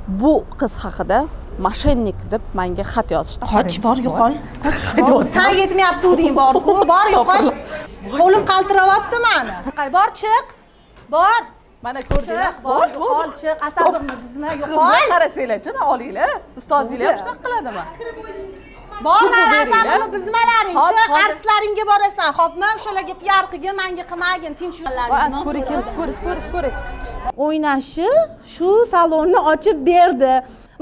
Bu qiz haqida moshennik deb menga xat yozishdi. Qoch, bor, yo'qol. Qoch. San yetmayapti deng, bor-ku, bor, yo'qol. Qo'lim qaltirayapti mani. Bor, chiq. Bor. Mana ko'rdinglar. Chiq, bor, yo'qol, chiq. Asabimni buzma, yo'qol. Qarasanglarchi, mana olinglar. Ustozinglar ham shunaqa qiladimi? Bor, Suv mani beringlar. asabimni buzmalaring. Hop, Chiq, hozir. artistlaringga borasan. Hopmi? O'shalarga piar qilgin, menga qilmagin, tinch yur. Voy, skori kel, skori, skori, skori. O'ynashi shu salonni ochib berdi.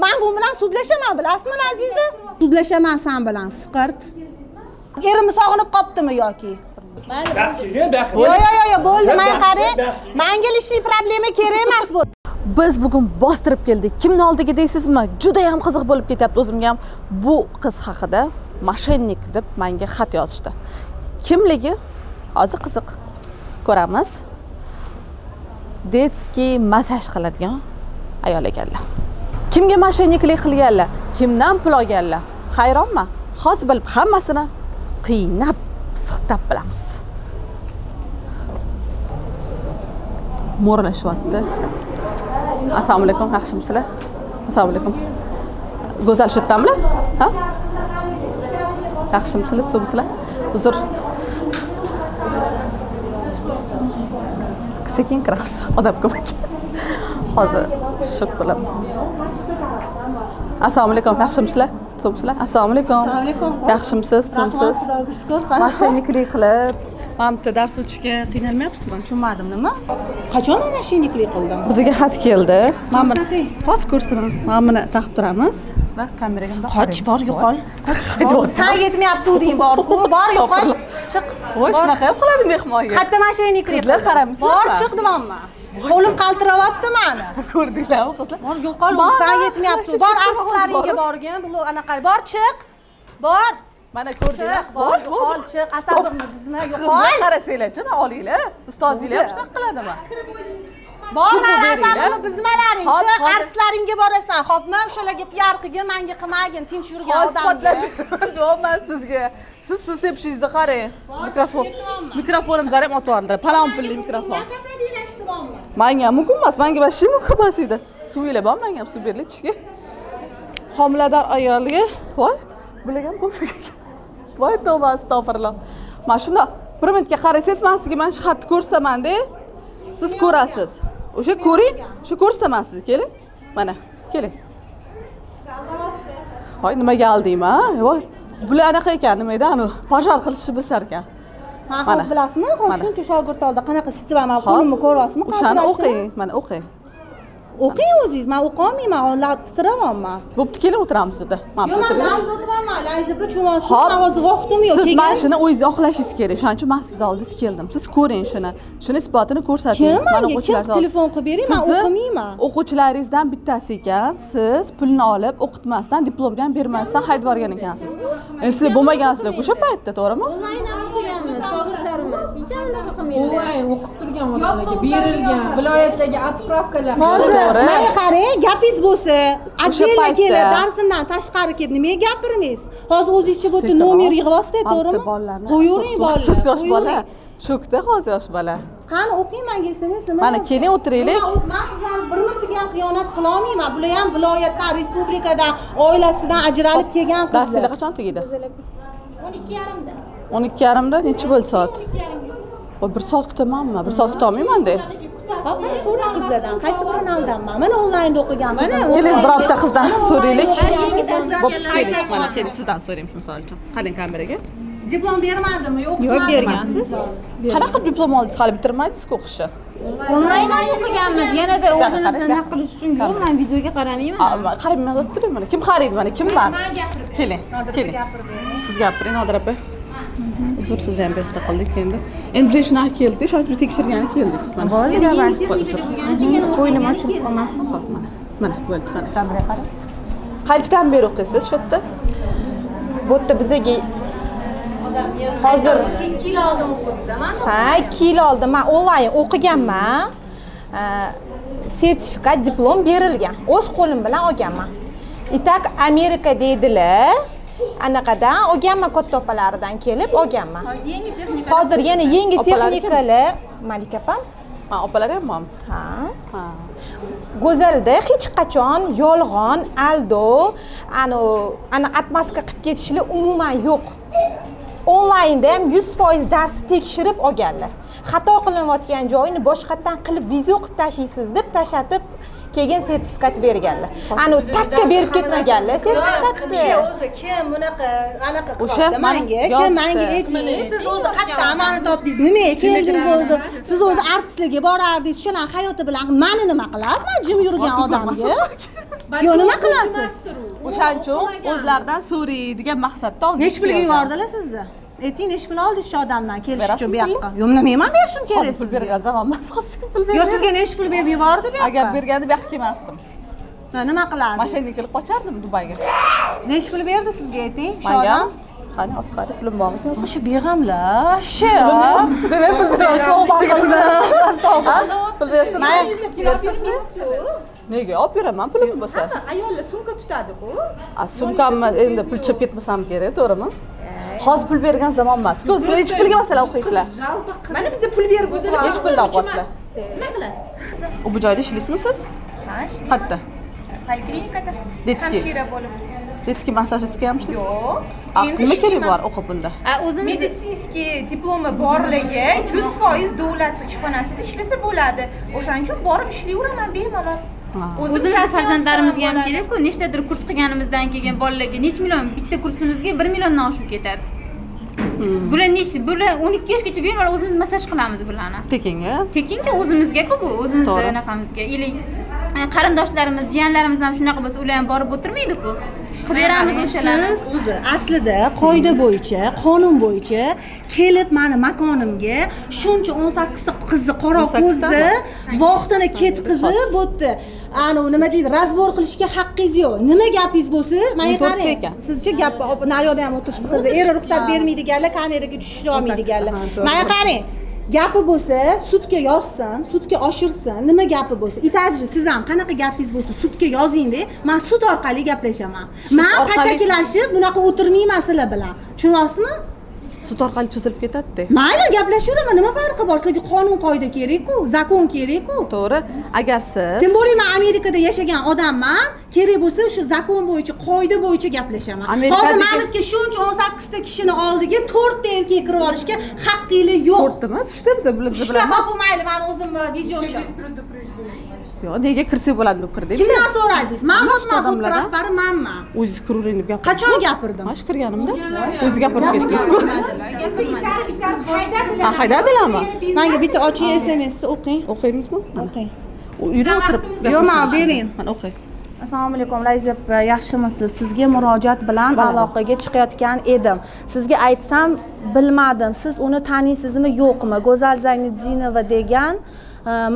Men bu bilan sudlashaman, bilasizmi, Aziza? Sudlashaman sen bilan, siqirt. Erimni sog'inib qoptimi yoki? Yo'q, yo'q, yo'q, bo'ldi, men qarang. Menga lishli problema kerak emas bu. Biz bugun bostirib keldik. Kimni oldiga deysizmi? Juda ham qiziq bo'lib ketyapti o'zimga ham. Bu qiz haqida moshennik deb menga xat yozishdi. Kimligi hozir qiziq. Ko'ramiz. Detskiy massaj qiladigan ayol ekanlar. Kimga moshenniklik qilganlar? Kimdan pul olganlar? Hayronman. Hozir bilib hammasini qiynab, siqtab bilamiz. Mo'ralashyapti. Assalomu alaykum, yaxshimisizlar? Assalomu alaykum. Go'zal shu yerdamilar? Ha? Yaxshimisizlar, tuzukmisizlar? Uzr. Sekin kiramiz, odam ko'p ekan. Hozir shok bo'laman. Assalomu alaykum, yaxshimisizlar? Tuzukmisizlar? Assalomu alaykum. Assalomu alaykum. Yaxshimisiz, tuzukmisiz? Xudoga shukr. Moshenniklik qilib, mana bitta dars o'tishga qiynalmayapsizmi? Tushunmadim, nima? Qachon men moshenniklik qildim? Bizga xat keldi. Mana buni Ko'rsating. hozir ko'rsataman. Mana buni taqib turamiz va kameraga bundoq Qoch, qaraymiz. bor, yo'qol. Qoch. San yetmayapti deng, bor-ku, bor, yo'qol. Chiq. Voy, shunaqa ham qiladi mehmonga. Qayerda moshenniklik Qizlar qildim? qaramisizlarmi? Bor, chiq deyapman. Qo'lim qaltirayapti mani. Ko'rdinglarmi qizlar? Bor, yo'qol, Mana, san yetmayapti. shu Bor, shu artistlaringga bor. borgin, bu anaqa. Bor, chiq. Bor. Mana ko'rdinglar. Chiq, bor, yo'qol, chiq. Asabimni buzma, yo'qol. Qarasanglarchi, mana olinglar. Ustozinglar ham shunaqa qiladimi? Bor, Suv mani beringlar. asabimni buzmalaring. Hop, Chiq, hozir. artistlaringga borasan. Hopmi? O'shalarga piar qilgin, menga qilmagin, tinch yurgan Hozir odamga. isbotlab beraman, deyapman sizga. Siz suv sepishingizni qarang. Mikrofon. Mikrofonimizni ham otib yubordilar. Palon pulli mikrofon. Menga ham mumkin emas, menga вообще mumkin emas edi. Suvinglar bor, menga ham suv beringlar ichishga. Homilador ayolga, voy, bularga ham ko'p ekan. Voy, tavba, astag'firulloh. Mana shunda bir minutga qarasangiz, men sizga mana shu xatni ko'rsataman-da. Siz ko'rasiz. O'sha ko'ring, shu ko'rsataman sizga, keling. Mana, keling. Voy, nimaga aldingman? Voy, bular anaqa ekan, nima edi, anu, pojar qilishni bilishar ekan. Ha, Mana. hozir bilasizmi? Hozir Mana. shuncha shogird oldida qanaqa sitvaman, man qo'limni ko'ryapsizmi? O'shani qaltirashini? o'qing, mana o'qing. O'qing o'zingiz, men o'qolmayman, hozir titrayapman. Bo'pti, keling o'tiramiz unda. Mana Yo'q, men o'tiring. dars o'tyapman, Layza bir tushunasiz, Hop. men hozir vaqtim yo'q. Siz Keyin mana shuni o'zingiz oqlashingiz kerak. Shuning uchun men sizni oldingizga keldim. Siz ko'ring shuni. Shuni isbotini ko'rsating. Kim Mana menga? Kim o'quvchilar telefon qilib bering, men Sizni o'qimayman. O'quvchilaringizdan bittasi ekan, siz pulni olib o'qitmasdan, diplomga ham bermasdan haydab yuborgan ekansiz. Endi sizlar bo'lmagansizlar o'sha paytda, to'g'rimi? Onlayn ham o'qiganmiz, shogirdlarimiz. Hech ham unaqa qilmaydilar. Onlayn o'qib turgan odamlarga berilgan viloyatlarga отправkalar. Hozir To'g'ri. menga qarang, gapingiz bo'lsa, отдельно paytda- kelib darsimdan tashqari kelib nimaga gapirmaysiz? Hozir o'zingizcha bu yerda Sekinroq. nomer yig'yapsiz, Mana bitta to'g'rimi? bolalarni Qo'yavering bolalar. Siz yosh bola. qo'yavering. Shokda hozir yosh bola. Qani o'qing menga SMS nima? Mana keling o'tiraylik. Men qizlarni bir minutga ham xiyonat qila olmayman. Bular ham viloyatdan, respublikadan, oilasidan ajralib kelgan qizlar. Darsinglar qachon tugaydi? 12:30da. 12:30da necha bo'ldi soat? Voy, bir soat kutamanmi? Bir soat kutolmayman-da. Hop, mana so'rang qizlardan, qaysi birini aldanman? Mana onlaynda o'qigan qizim. Keling, birorta qizdan so'raylik. Bo'pti, keling. Mana Mana keling, sizdan so'raymiz misol uchun. Qarang kameraga. Diplom bermadimi? Yo'q, Yo'q, bergansiz. Qanaqa qilib diplom oldingiz? Hali bitirmadingiz-ku o'qishni. Onlayn ham o'qiganmiz. Yanada o'zimizni qarang. naq qilish uchun yo'q, men videoga qaramayman. Qarang, men o'tirib mana. Kim qaraydi mana? Kim bor? Keling, keling. Siz gapiring, Nodira opa. Uzr, sizni ham besta qildik endi. Endi biz shunaqa keldik, shuning uchun tekshirgani keldik. Mana. Bo'ldi, davay. Voy, uzr. Ko'nglim ochilib qolmasin. Hop, mana. Mana, bo'ldi. Mana kameraga qarang. Qanchadan beri o'qiysiz shu yerda? Bu yerda bizaga hozir 2 yil oldin o'qidingiz, mana. ha, 2 yil oldin men onlayn o'qiganman. Sertifikat, diplom berilgan. O'z qo'lim bilan olganman. Itak Amerika deydilar. Anaqadan olganman, katta opalaridan kelib olganman. Hozir yangi texnika. Hozir yana yangi Opalari kim? texnikalar Malika opam. Ha, opalar ham bormi? Ha. Ha. Go'zalda hech qachon yolg'on, aldov, ana отмазка qilib ketishlar umuman yo'q. Onlaynda ham 100% darsni tekshirib olganlar. Xato qilinayotgan joyini boshqatdan qilib video qilib tashlaysiz deb tashlatib, keyin sertifikat berganlar. Ana takka berib ketmaganlar sertifikatni. O'zi kim bunaqa anaqa O'sha qilyapti manga? Kim manga ayting? Siz o'zi qayerdan mani topdingiz? Nimaga keldingiz o'zi? Siz o'zi artistlarga borardingiz, shular hayoti bilan mani nima qilasiz? Man jim yurgan odamga. Yo, nima qilasiz? O'shaning uchun o'zlaridan so'ray degan maqsadda oldik. Necha pulga yubordilar sizni? Ayting, necha pul oldingiz shu odamdan kelish uchun bu yoqqa? Yo'q, nima men berishim kerak Hozir pul sizga? bergan zamon emas, hozir hech kim pul bermaydi. Yo, sizga necha pul berib yubordi bu yoqqa? Agar berganda bu yoqqa kelmasdim. Ha, nima qilardingiz? Mashinaga kelib qochardim Dubayga. Necha pul berdi sizga ayting, shu Manga? odam? Qani, hozir qara, pulim bormi? O'sha beg'amlar, shu. Demak, pul berishdi. Pul berishdi. Berishdimi? Nega olib yuraman pulim bo'lsa? Ayollar sumka tutadi-ku. A sumkamni endi pul chiqib ketmasam kerak, to'g'rimi? Hozir pul bergan zamon emas. Sizlar necha pulga masalan o'qiysizlar? Mana biza pul berib o'zini. Necha puldan o'qiyapsizlar? Nima qilasiz? U bu joyda ishlaysizmi siz? Ha, ishlayman. Qayerda? Poliklinikada. Детский. Hamshira bo'lib. Детский massajistga ham ishlaysiz? Yo'q. A, Endi nima kerak ishlayman. bor o'qib bunda? A, o'zimiz Медицинский diplomi borligi 100% davlat ishxonasida ishlasa bo'ladi. O'shaning uchun borib ishlayveraman bemalol. O'zim o'zimizni частный farzandlarimizga ham bo'ladi. kerak-ku, nechtadir kurs qilganimizdan keyin bolalarga necha million, bitta kursimizga 1 milliondan oshib ketadi. Bular necha, bular 12 yoshgacha bemalol o'zimiz massaj qilamiz bularni. Tekinga? Tekinga o'zimizga-ku bu, o'zimizni To'g'ri. anaqamizga. Или qarindoshlarimiz, jiyanlarimiz ham shunaqa bo'lsa, ular ham borib o'tirmaydi-ku. Qilib beramiz o'shalarni. Siz o'zi aslida qoida bo'yicha, qonun bo'yicha kelib mani makonimga shuncha 18 ta qizni qora 18 ko'zni vaqtini ketkizib bo'tdi. Ani nima deydi, разбор qilishga haqqingiz yo'q. Nima gapingiz bo'lsa, menga 14 qarang. ekan. Sizcha gap naryoqda ham o'tirishibdi qizi. Eri ruxsat bermaydiganlar, kameraga tushishni olmaydiganlar. Ha, to'g'ri. Menga qarang. Gapi bo'lsa, sudga yozsin, sudga oshirsin, nima gapi bo'lsa. И также siz ham qanaqa gapingiz bo'lsa, sudga yozing-da, men sud orqali gaplashaman. Men orqali- pachakilashib bunaqa o'tirmayman sizlar bilan. Tushunyapsizmi? Sud orqali cho'zilib ketadi-da. Mayli, gaplashaveraman, nima farqi bor? Sizlarga qonun qoida kerak-ku, закон kerak-ku. To'g'ri. Agar siz Тем более men Amerikada yashagan odamman, kerak bo'lsa shu закон bo'yicha, qoida bo'yicha gaplashaman. Amerikadagi- Hozir manimga shuncha 18 ta kishini oldiga 4 ta erkak kirib olishga haqqinglar yo'q. to'rtta emas, uchta biz bular biz Uchta bilamiz. bu mayli, men o'zim videochi. Yo'q, nega kirsak bo'ladi deb kirdik. Kimdan so'radingiz? Men Uchta bo'lman, bu odamlardan. rahbari manman. O'zingiz kiravering deb gapirdim. Qachon gapirdim? Mana shu kirganimda o'zi gapirib ketdingiz. Sizni itarib itarib haydadilar. Ha, haydadilarmi? Menga bitta oching SMS-ni o'qing. O'qiymizmi? Mana. O'qing. Uyda o'tirib. Yo'q, man bering. Mana o'qing. Assalomu alaykum, Laziza opa, yaxshimisiz? Sizga murojaat bilan aloqaga chiqayotgan edim. Sizga aytsam bilmadim. Siz uni taniysizmi, yo'qmi? Go'zal Zayniddinova degan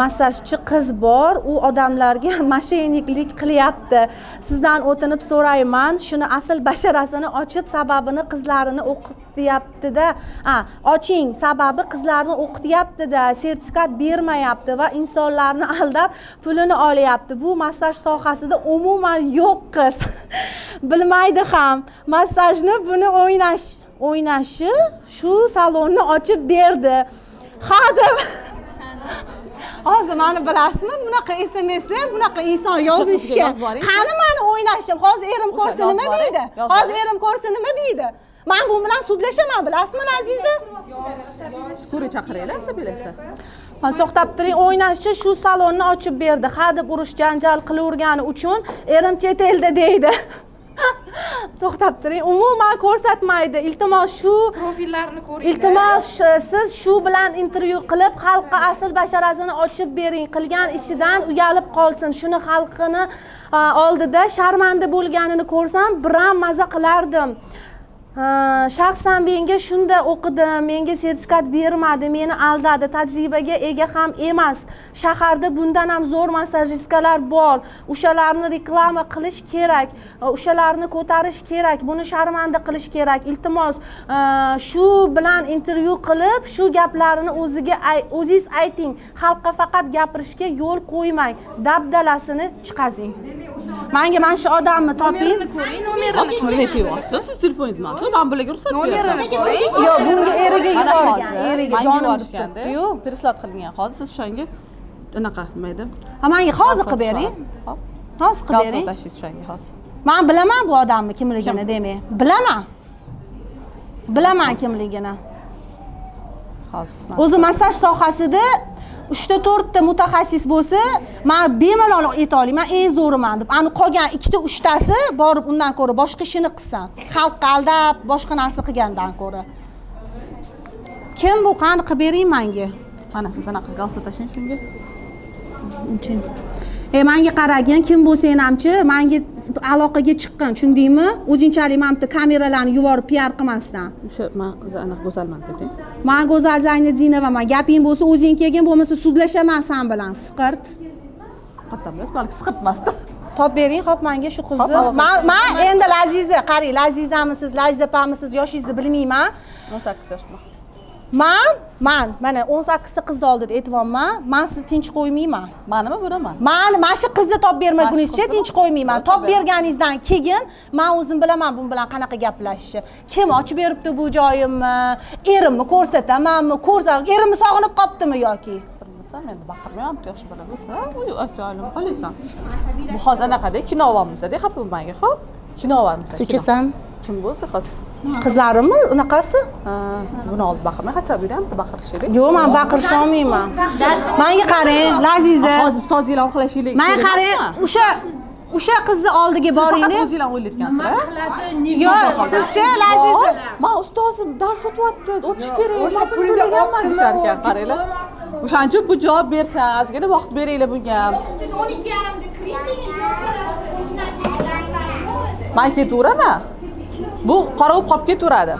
massajchi qiz bor. U odamlarga moshenniklik qilyapti. Sizdan o'tinib so'rayman, shuni asl basharasini ochib, sababini qizlarini o'qityapti-da. Ha, oching, sababi qizlarni o'qityapti-da, sertifikat bermayapti va insonlarni aldab pulini olyapti. Bu massaj sohasida umuman yo'q qiz. Bilmaydi ham. Massajni buni o'ynashi shu salonni ochib berdi. Ha deb Hozir mani bilasizmi, bunaqa SMSlar, bunaqa inson yozishga. yozib yuboring. Qani mani o'ynashim? Hozir erim ko'rsa yozib nima yuboring, deydi? yozib Hozir yuboring. erim ko'rsa nima deydi? Men bu bilan sudlashaman, bilasizmi, Laziza? Скорый chaqiringlar, asabiylashsa. Ha, to'xtab turing, o'ynashi shu salonni ochib berdi. Ha deb urush janjal qilavergani uchun erim chet elda deydi. To'xtab turing, umuman ko'rsatmaydi. Iltimos shu Profillarni ko'ring. Iltimos siz shu bilan intervyu qilib, xalqqa asl basharasini ochib bering. Qilgan ishidan uyalib qolsin. Shuni xalqini oldida sharmanda bo'lganini ko'rsam, biram maza qilardim. Shaxsan menga shunda o'qidim, menga sertifikat bermadi, meni aldadi, tajribaga ega ham emas. Shaharda bundan ham zo'r massajistkalar bor, o'shalarni reklama qilish kerak, o'shalarni ko'tarish kerak, buni sharmanda qilish kerak. Iltimos, shu bilan intervyu qilib, shu gaplarini o'ziga o'zingiz ayting. Xalqqa faqat gapirishga yo'l qo'ymang, dabdalasini chiqazing. Menga mana shu odamni toping. Nomerini ko'ring, nomerini Siz ko'ring. ne deyapsiz? Siz telefoningiz emas, men bularga ruxsat berdim. Nomerini ko'ring. Yo'q, bunga eriga Mana yuborgan, hozir eriga manga jonim yuborishganda turibdi-yu. переслать qilingan. Hozir siz o'shanga Unaqa nima edi? Ha, manga hozir qilib bering. Hop. Hozir qilib Galstuk bering. tashlaysiz o'shanga hozir. Man bilaman bu odamni kimligini, demak. Bilaman. Bilaman kimligini. Hozir. O'zi massaj sohasida 3 ta 4 ta mutaxassis bo'lsa, man bemalol ayta olaman, eng zo'riman deb. Ani qolgan 2 ta 3 tasi borib undan ko'ra boshqa ishini qilsin. Xalqqa aldab, boshqa narsa qilgandan ko'ra. Kim bu? Qani qilib bering menga. Mana siz anaqa galstuk tashlang shunga. E, menga qaragin, kim bo'lsang hamchi, menga aloqaga chiqqin, tushundingmi? O'zingchalik mana bitta kameralarni yuborib piar qilmasdan. O'sha man o'zi anaqa go'zalman deb ayting. Man Go'zal Zayniddinovaman. Gaping bo'lsa o'zing kelgin, bo'lmasa sudlashaman san bilan, siqirt. Qayerdan bilasiz? Balki siqirtmasdir. Top bering, hop, menga shu qizni. Hop, aloqa. Man endi Laziza, qarang, Lazizamisiz, Laziza opamisiz, yoshingizni bilmayman. 18 yoshman. Man mana 18 ta qiz oldida aytyapman, man sizni tinch qo'ymayman. Manimi, bunimi? Man mana shu qizni top bermaguningizcha Mana shu tinch qo'ymayman. Top Top ber. berganingizdan keyin man o'zim bilaman bu bilan qanaqa gaplashishni. Kim ochib beribdi bu joyimni? Erimni ko'rsatamanmi? Ko'rsa, erimni sog'inib qoptimi yoki? Bilmasam, endi baqirmayapti, yosh bola bo'lsa, uy, asalim qolaysan. Bu hozir anaqada kino olyapmiz-da, xafa bo'lmang, xo'p? Kino olyapmiz. Suv ichasan? Kim bo'lsa hozir? Qizlarimmi unaqasi? Ha, buni olib baqirmang, hatto bu ham baqirish kerak. Yo'q, man baqirisha olmayman. Menga qarang, Laziza. Hozir ustozinglar uxlashinglar Menga qarang, o'sha qizni oldiga boring. boringda. O'zinglar o'ylayotgansizlar. Yo'q, sizchi, Laziza. Man ustozim dars o'tyapti, o'tish kerak, man pul to'laganman deyishar ekan, qaranglar. O'shaning uchun bu javob bersa, ozgina vaqt beringlar bunga. Siz 12:30da kiring, keyin javob berasiz. Man ketaveraman. Bu qorov qolib ketaveradi.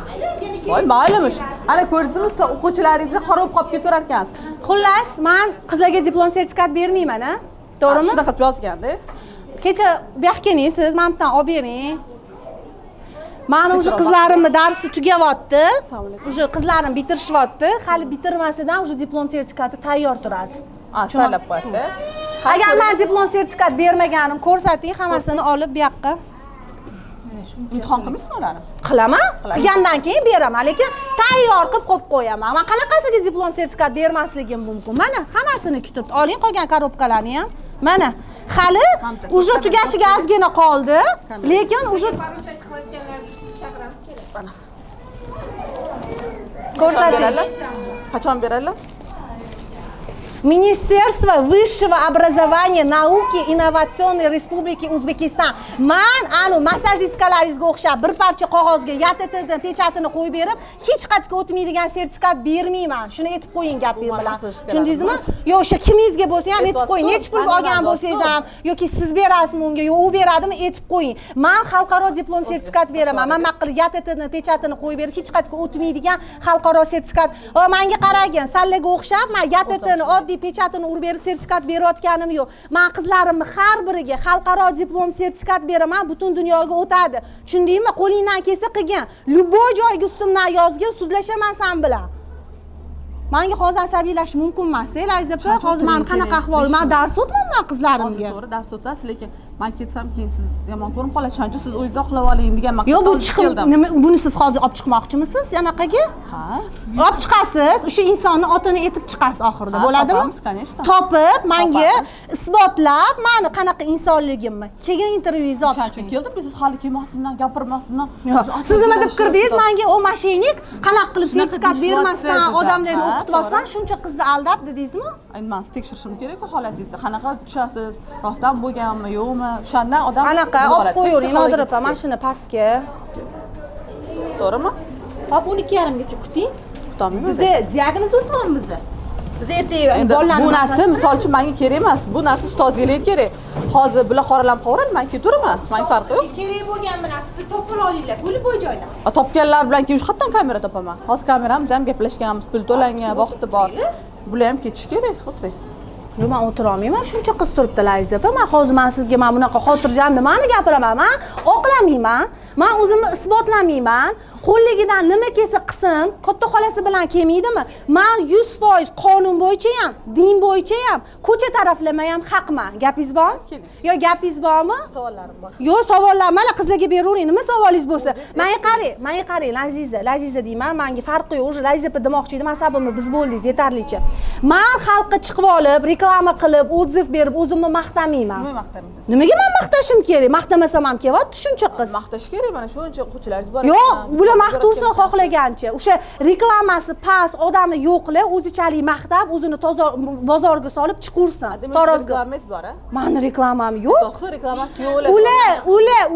Voy, maylimish. Ana ko'rdingizmi, siz o'quvchilaringizni qorov qolib ketaverar ekansiz. Xullas, man qizlarga diplom sertifikat bermayman, a? To'g'rimi? Shunaqa qilib yozganda. Kecha bu yoqqa keling, siz mana bu yerdan olib bering. Mani уже qizlarimni darsi tugayapti. Уже qizlarim bitirishyapti. Hali bitirmasidan уже diplom sertifikati tayyor turadi. A, tayyorlab qo'yasizda. Agar man diplom sertifikat bermaganim ko'rsating, hammasini olib bu yoqqa. Imtihon qilmaysizmi ularni? Qilaman. Qilgandan keyin beraman, lekin tayyor qilib qo'yib qo'yaman. Man qanaqasiga diplom sertifikat bermasligim mumkin? Mana hammasini kutib oling, qolgan korobkalarni ham. Mana hali уже tugashiga ozgina qoldi, lekin уже ko'rsating. Beradilar? Qachon beradilar? Министерство высшего образования, науки, инновационной Республики Узбекистан. Man anu массажистка laringizga o'xshab bir parcha qog'ozga YTTdan pechatini qo'yib berib, hech qayerga o'tmaydigan sertifikat bermayman. Shuni aytib qo'ying gapingiz bilan. Massajistkalar Tushundingizmi? emas. Yo'q, o'sha kimingizga bo'lsa ham aytib qo'ying. Aytyapsiz-ku, Necha pul olgan bo'lsangiz ham yoki siz berasizmi unga, yo u beradimi, aytib qo'ying. Man xalqaro diplom sertifikat beraman. Man nima qilib YTTni pechatini qo'yib berib, hech qayerga o'tmaydigan xalqaro sertifikat. O, menga qaragin, sallaga o'xshab man YTTni oddiy pechatini urib berib sertifikat berayotganim yo'q. Man qizlarimni har biriga xalqaro diplom sertifikat beraman, butun dunyoga o'tadi. Tushundingmi? Qo'lingdan kelsa qilgin. Любой joyga ustimdan yozgin, sudlashaman san bilan. Menga hozir asabiylashish mumkin emas, Laziza opa. Hozir mani qanaqa ahvol? Man dars o'tyapman qizlarimga. Hozir to'g'ri dars o'tasiz, lekin man ketsam keyin siz yomon ko'rinib qolasiz. Shuning uchun siz o'zingiz oqlab oling degan maqsadda Yo'q, bu olib chiqim keldim. nima, buni siz hozir olib chiqmoqchimisiz anaqaga? Ha. Olib chiqasiz, o'sha insonni otini aytib chiqasiz oxirida, Ha, bo'ladimi? topamiz, конечно. Topib, menga Topamiz. isbotlab, mani qanaqa insonligimni, keyin intervyuingizni olib Shuning uchun chiqing. keldim, siz hali kelmasdan, gapirmasdan. Yo'q, siz nima deb kirdingiz menga? O мошенник, qanaqa qilib Shunaqa sertifikat deyishyapti bermasdan dedi. odamlarni Ha, o'qityapsan, shuncha qizni aldab dedingizmi? Endi man sizni tekshirishim kerak-ku holatingizni. Qanaqa tushasiz, rostdan bo'lganmi, yo'qmi? O'shandan odam Anaqa bilib olib oladi. qo'yavering, Nodira opa, Psixologik mana shuni pastga. To'g'rimi? Hop, 12:30gacha kuting. Kutolmaymiz. Biza diagnoz o'tyapmiz. Biz ertaga Endi bolalarni bu narsa misol uchun menga kerak emas. Bu narsa ustozinglarga kerak. Hozir bular qoralanib qolaveradi, men ketaveraman. Menga farqi yo'q. Kerak bo'lgan bilan sizni topib olinglar, любой joydan. A, topganlar bilan keyin qayerdan kamera topaman? Hozir kameramiz ham gaplashganmiz, pul to'langan, vaqti bor. Bular ham ketishi kerak, o'tiring. Yo'q, men o'tira olmayman, shuncha qiz turibdi, Laziza opa. Men hozir man sizga men bunaqa xotirjam nimani gapiraman? Men oqlamayman. Men o'zimni isbotlamayman. Qo'lligidan nima kelsa qilsin, katta xolasi bilan kelmaydimi? Man 100% qonun bo'yicha ham, din bo'yicha ham, ko'cha taraflama ham haqman. Gapingiz bormi? Yo, gapingiz bormi? Savollarim bor. Yo'q, savollar mana qizlarga beravering, nima savolingiz bo'lsa. Menga qarang, menga qarang, Laziza, Laziza deyman, menga farqi yo'q, o'sha Laziza opa demoqchi edim, asabimni buzib bo'ldingiz yetarlicha. Man xalqqa chiqib olib, reklama qilib, отзыв berib, o'zimni maqtamayman. Nima maqtamaysiz? Nimaga men maqtashim kerak? Maqtamasam ham kelyapti shuncha qiz. Maqtash kerak, mana shuncha o'quvchilaringiz bor. Yo'q, bular maqtursin xohlagancha. O'sha reklamasi past, odami yo'qlar o'zichalik maqtab, o'zini toza bozorga solib chiqursin. Tarozga. Reklamangiz bor, a? Mani reklamam yo'q. To'g'ri, reklamasi yo'q.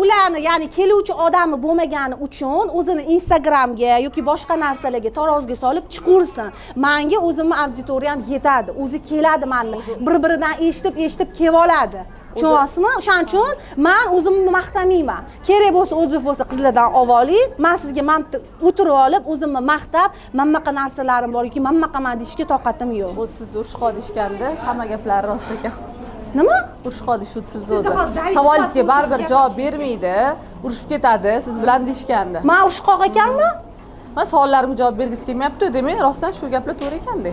Ular, ya'ni keluvchi odami bo'lmagani uchun o'zini Instagramga yoki boshqa narsalarga tarozga solib chiqursin. Menga o'zimni auditoriyam yetadi. O'zi keladi meni. Bir-biridan eshitib kelib oladi. Tushunyapsizmi? O'shaning uchun men o'zimni maqtamayman. Kerak bo'lsa, отзыв bo'lsa qizlardan ovoling. Men sizga men o'tirib olib o'zimni maqtab, mana bunaqa narsalarim bor yoki mana bunaqaman deyishga toqatim yo'q. O'zi siz urushqoq deyishganda hamma gaplari rost ekan. Nima? Urushqoq deyishuvdi sizni o'zi. Savolingizga baribir javob bermaydi, urushib ketadi siz bilan deyishgandi. Men urushqoq ekanmi? Men savollarimga javob bergisi kelmayapti, demak, rostdan shu gaplar to'g'ri ekanda.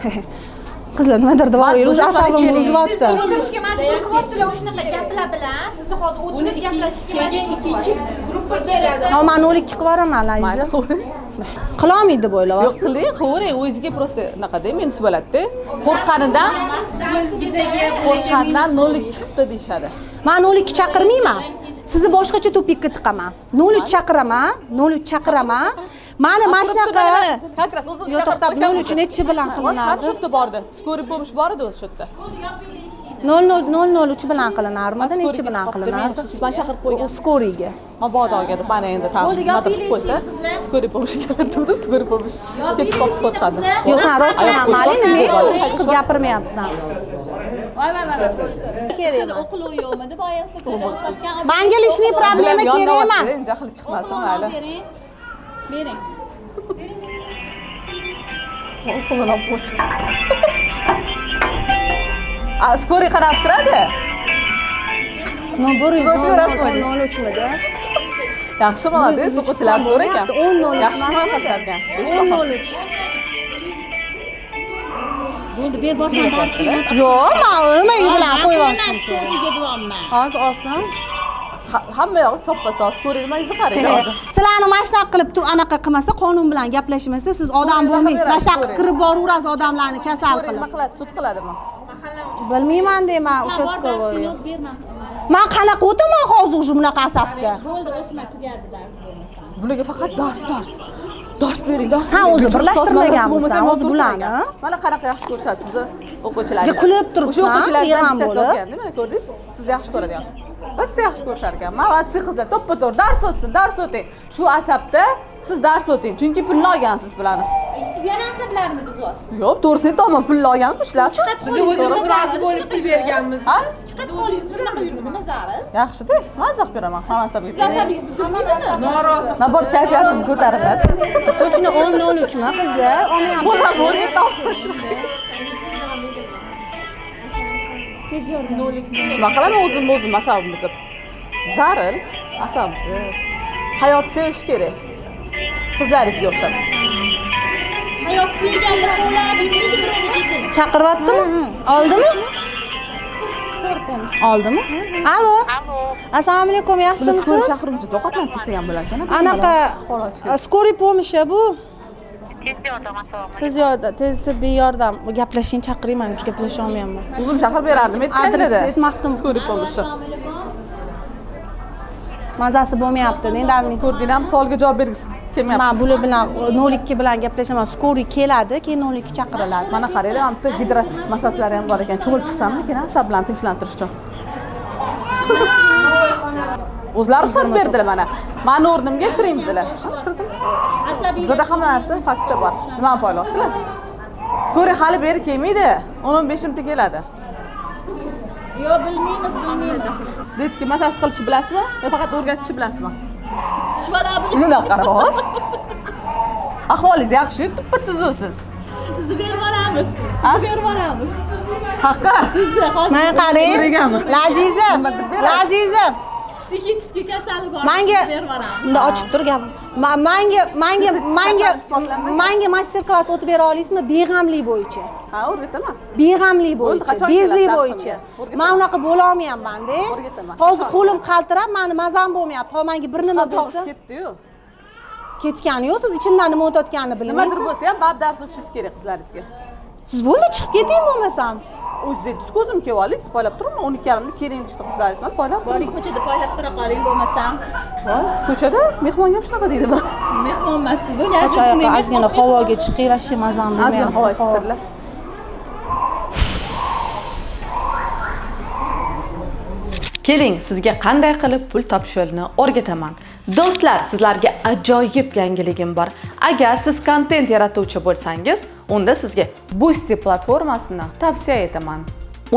Qizlar nimadir devoringlar, o'sha asabimni buzyapti. O'tirishga majbur qilyaptilar shunaqa gaplar bilan. Sizni hozir o'tirib gaplashishga Keyin ikkinchi gruppa keladi. Ha, men 02 qilib yuboraman, Laziza. Qilolmaydi deb o'ylayapsiz? Yo'q, qiling, qilavering. O'zingizga prosta unaqa-da, minus bo'ladi-da. Qo'rqqanidan qo'rqqanidan 02 qilibdi deyishadi. Men 02 chaqirmayman. Sizni boshqacha tupikka tiqaman. 03 chaqiraman, 03 chaqiraman. Mani mana shunaqa как раз o'zim Yo'q, to'xtab, 03 nechi bilan qilinardi? Shu yerda bordi. Скорый помощь bor edi o'zi shu yerda. 0003 bilan qilinarmidi, nechi bilan qilinardi? Man chaqirib qo'ygan. Скорыйga. Mabodo olgan deb mana endi tam nima deb qilib qo'ysa, скорый помощь keladi dedim, скорый помощь ketib qolib qo'rqadi. Yo'q, sen rostdan ham mayli, nimaga chiqib gapirmayapsan? Voy voy voy. Kerak. O'qiluv yo'qmi deb oyim fikrida o'tgan. Menga лишний problema kerak emas. Jahli chiqmasin mayli. Bering. Bering. O'qilini olib qo'yishdi. A, скорый qarab turadi. No, bir Siz ochib berasizmi? 03 midi? Yaxshi молодец, o'quvchilar zo'r ekan. 10:03 Yaxshi himoya qilishar ekan. 10:03. Bo'ldi, ber bosma darsingni. Yo'q, men nima bilan qo'yib olishim kerak. Скорыйga deyapman. Hozir olsin. Hamma yog'i soppa-soz, скорый nimangizni qarang hozir. Sizlarni mana shunaqa qilib anaqa qilmasa, qonun bilan gaplashmasa, siz odam bo'lmaysiz. Mana shunaqa qilib kirib boraverasiz odamlarni kasal Скорый nima qilib. qiladi? Sud qiladimi? Bilmayman deyman, uchastkovoy. Men qanaqa o'taman hozir уже bunaqa asabga? Bo'ldi, o'sma, tugadi dars bo'lmasa. Bularga faqat dars, dars. Dars bering, dars. Ha, o'zi bering. birlashtirmaganmisan, o'zi bularni. Mana qanaqa yaxshi ko'rishadi sizni o'quvchilaringiz. Kulib turibsan, O'sha o'quvchilardan beg'am bittasi bo'lib. yozganda, mana ko'rdingiz, sizni yaxshi ko'radigan. Biz sizni yaxshi ko'rishar ekan. Молодцы qizlar, to'ppa-to'g'ri dars o'tsin, dars o'ting. Shu asabda siz dars o'ting, chunki pulni olgansiz bularni. Siz yana asablarini buzyapsiz. Yo'q, to'g'risini aytaman, pulni olgan-ku ishlarsiz. Biz o'zimiz rozi bo'lib pul berganmiz. Ha? Chiqat holingiz shunaqa yuribdi, nima zarur? Yaxshi-da, maza qilib beraman, hamma asabga. Siz asabingiz buzilmaydimi? Norozi. Nabor kayfiyatim ko'tariladi. Точно 10:03 mi qizlar? Olmayapti. Bo'la bo'la. Tez yordam. Nima qilaman o'zim o'zim asabim buzib. Zaril asabim buzib. Hayot sevish kerak. Qizlaringizga o'xshab. Hayot sevganlar qo'llab yurmaydi. Chaqiryaptimi? Oldimi? Oldimi? Alo. Assalomu alaykum, Skor yaxshimisiz? chaqiruvchi ovqatlanib ketsa ham bo'lar ekan. Anaqa скорый помощь bu. Tez yordam, tez tibbiy yordam. Gaplashing, chaqiring, men gaplasha olmayapman. O'zim chaqirib berardim, Adresni aytganida. aytmoqdim. Скорый помощь. Mazasi bo'lmayapti, endi Ko'rdinglarmi, savolga javob bergisi kelmayapti. Men bular bilan 02 bilan gaplashaman. Скорый keladi, keyin 02 chaqiriladi. Mana qaranglar, mana bitta gidro massajlari ham bor ekan. Cho'milib chiqsammikin, asab bilan tinchlantirish uchun. O'zlari ruxsat berdilar mana. Mani o'rnimga kiring dedilar. Kirdim. Bizda hamma narsa faktda bor. Nimani poylayapsizlar? Скорый hali beri kelmaydi. 10-15 minutda keladi. Yo'q, bilmaymiz, bilmaymiz. Детский massaj qilishni bilasizmi? Yo faqat o'rgatishni bilasizmi? Hech balo Bunaqa qarabsiz. Ahvolingiz yaxshi, tuppa tuzukisiz. Sizni berib yuboramiz. Sizni berib yuboramiz. Haqqa. Sizni hozir Mana qarang. Yuragami? Laziza, Nima deb beradi? Laziza. Psixический kasali bor. Manga berib yuboramiz. Unda ochib tur gap. Manga master klass o'tib bera olasizmi beg'amlik bo'yicha? Ha, o'rgataman. Beg'amlik Bo'ldi, bo'yicha, qachon bezlik kelasiz bo'yicha. darsimga? O'rgataman. Men unaqa bo'la olmayapman-da. O'rgataman. Hozir qo'lim qaltirab, meni mazam bo'lmayapti. Hozir menga bir nima bo'lsa, Ketdi-yu. Ketgani yo'q, siz ichimdan nima o'tayotganini Nimadir bilmaysiz. bo'lsa ham bab dars o'tishingiz kerak qizlaringizga. Siz bo'ldi, chiqib keting bo'lmasam. O'zingiz aytdingiz, ko'zim kelib oling, poylab turibman, 12:30 keling deyishdi qizlaringiz, man poylab Boring ko'chada poylab tura qoling bo'lmasam. turibman. Ko'chada mehmonga ham shunaqa deydi. Siz mehmon emassiz. Och oyoqqa ozgina havoga chiqing, вообще mazam bo'lmayapti. Ozgina havo ichsizlar. Keling, sizga qanday qilib pul topish yo'lini o'rgataman. Do'stlar, sizlarga ajoyib yangiligim bor. Agar siz kontent yaratuvchi bo'lsangiz, unda sizga Boosty platformasini tavsiya etaman.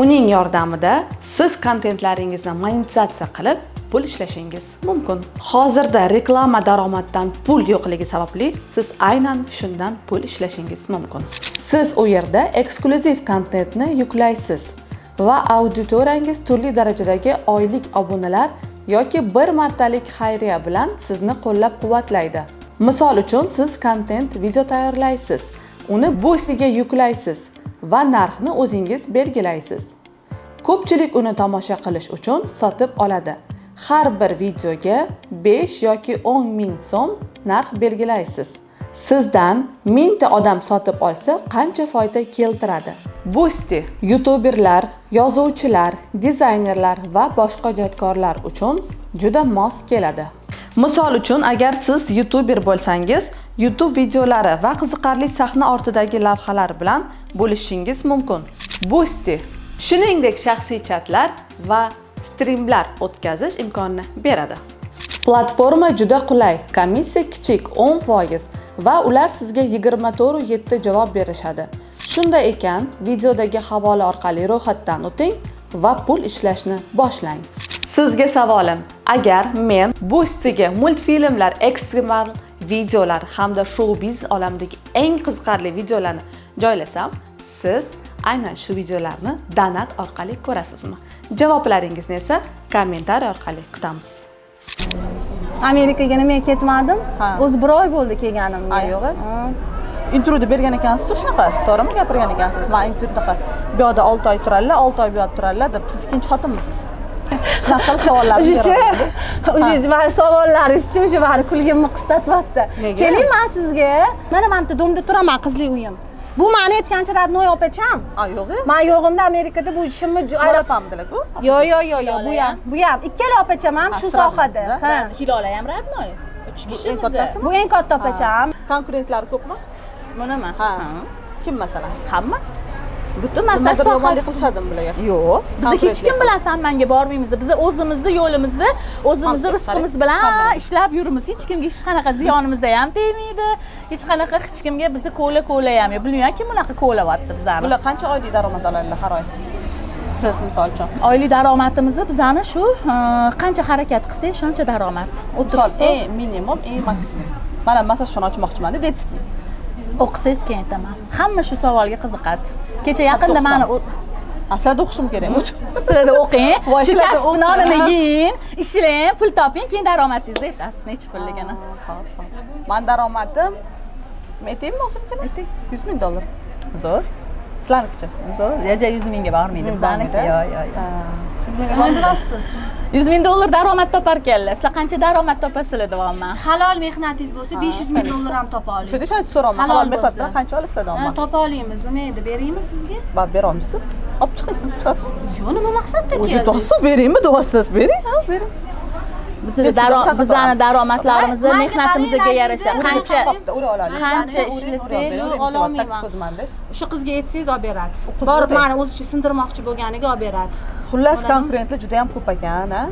Uning yordamida siz kontentlaringizni monetizatsiya qilib pul ishlashingiz mumkin. Hozirda reklama daromaddan pul yo'qligi sababli siz aynan shundan pul ishlashingiz mumkin. Siz u yerda eksklyuziv kontentni yuklaysiz va auditoriyangiz turli darajadagi oylik obunalar yoki bir martalik xayriya bilan sizni qo'llab-quvvatlaydi. Misol uchun, siz kontent video tayyorlaysiz, uni Boosty-ga yuklaysiz va narxni o'zingiz belgilaysiz. Ko'pchilik uni tomosha qilish uchun sotib oladi. Har bir videoga 5 yoki 10 ming so'm narx belgilaysiz. Sizdan 1000 ta odam sotib olsa qancha foyda keltiradi? Boosty youtuberlar, yozuvchilar, dizaynerlar va boshqa ijodkorlar uchun juda mos keladi. Misol uchun, agar siz youtuber bo'lsangiz, YouTube videolari va qiziqarli sahna ortidagi lavhalar bilan bo'lishingiz mumkin. Boosty shuningdek shaxsiy chatlar va streamlar o'tkazish imkonini beradi. Platforma juda qulay, komissiya kichik 10% va ular sizga 24/7 javob berishadi. Shunday ekan, videodagi havola orqali ro'yxatdan o'ting va pul ishlashni boshlang. Sizga savolim: agar men Boosty-ga multfilmlar, ekstremal videolar hamda shou biznes olamidagi eng qiziqarli videolarni joylasam, siz aynan shu videolarni donat orqali ko'rasizmi? Javoblaringizni esa kommentariy orqali kutamiz. Amerikaga nimaga ketmadim? O'zi bir oy bo'ldi kelganimga. Ha, yo'q. Intervyuda bergan ekansiz shunaqa, to'g'rimi gapirgan ekansiz? Men intervyuda bu yoqda 6 oy turadilar, 6 oy bu yoqda turadilar deb. Siz ikkinchi xotinmisiz? Shunaqa qilib savollarni O'sha, o'sha mani savollaringizchi o'sha mani kulgimni qistatyapti. Keling, men sizga, mana men bitta domda turaman, qizli uyim. Bu mani aytgancha родной opacham. Ha, yo'q. Men yo'g'imda Amerikada bu ishimni Hilola opamdilar-ku? Yo'q, yo'q, yo'q, yo'q, bu ham, bu ham. Ikkala opacham ham shu sohada. Ha, Hilola ham родной. 3 kishi. Eng kattasimi? Bu eng katta opacham. Konkurentlari ko'pmi? Bunimi? Ha. Kim masalan? Hamma. Butun masaj Nimadir yomonlik sohasi. qilishadimi bularga? Yo'q. Biz hech Konkurentlik kim bilan san-manga bormaymiz. Biz o'zimizni yo'limizda, o'zimizni Hamma, rizqimiz qarang, bilan hamma. ishlab yurimiz. Hech kimga hech qanaqa ziyonimiz ham tegmaydi. Hech qanaqa hech kimga bizni ko'la-ko'la ham yo'q. Bilmayman kim bunaqa ko'layapti bizlarni. Bular qancha oylik daromad oladilar har oy? Siz misol uchun. Oylik daromadimizni bizani shu qancha harakat qilsak, shuncha daromad. Misol, 30 so'm. eng minimum, eng maksimum. Mana masajxona ochmoqchiman-da, детский. O'qisangiz keyin aytaman. Hamma shu savolga qiziqadi. Kecha yaqinda mani Sizlarda o'qishim kerakmi? Sizlarda o'qing, Voy, shu sizlarda kasb o'qing. nonini yeng, ishlang, pul toping, keyin daromadingizni aytasiz, necha pulligini. Xo'p, xo'p. Man daromadim, aytaymi o'zimnikini? Ayting. 100 ming dollar. Zo'r. Sizlarnikichi? Zo'r. Yaja 100 mingga bormaydi 100 ming bizaniki. bormaydi? Yo'q, yo'q, yo'q. 100 mingga Nima deyapsiz? 100 ming dollar daromad topar ekanlar. Sizlar qancha daromad topasizlar deyapman. Halol mehnatingiz bo'lsa 500 ming dollar ham topa olasiz. Shunda shuni so'rayapman. Halol Halol mehnat bo'lsa. bilan qancha olasizlar Ha, deyapman. topa olamiz. Nima edi, beraymi sizga? Ba, bera olmaysiz? Olib chiqing, chiqasiz. Yo'q, nima maqsadda O'zi keldingiz? to'g'risi beraymi deyapsiz? Bering, ha, bering. Bizni Nechida taqib bizani olamiz? daromadlarimizni Manga mehnatimizga qarang, yarasha Aziza. qancha Ura olasiz. qancha ishlasak Yo'q, ololmayman. Ko'zmanda. O'sha qizga aytsangiz olib beradi. Qiz Borib o'tay. mani o'zicha sindirmoqchi bo'lganiga olib beradi. Xullas, konkurentlar juda ham ko'p ekan, ha?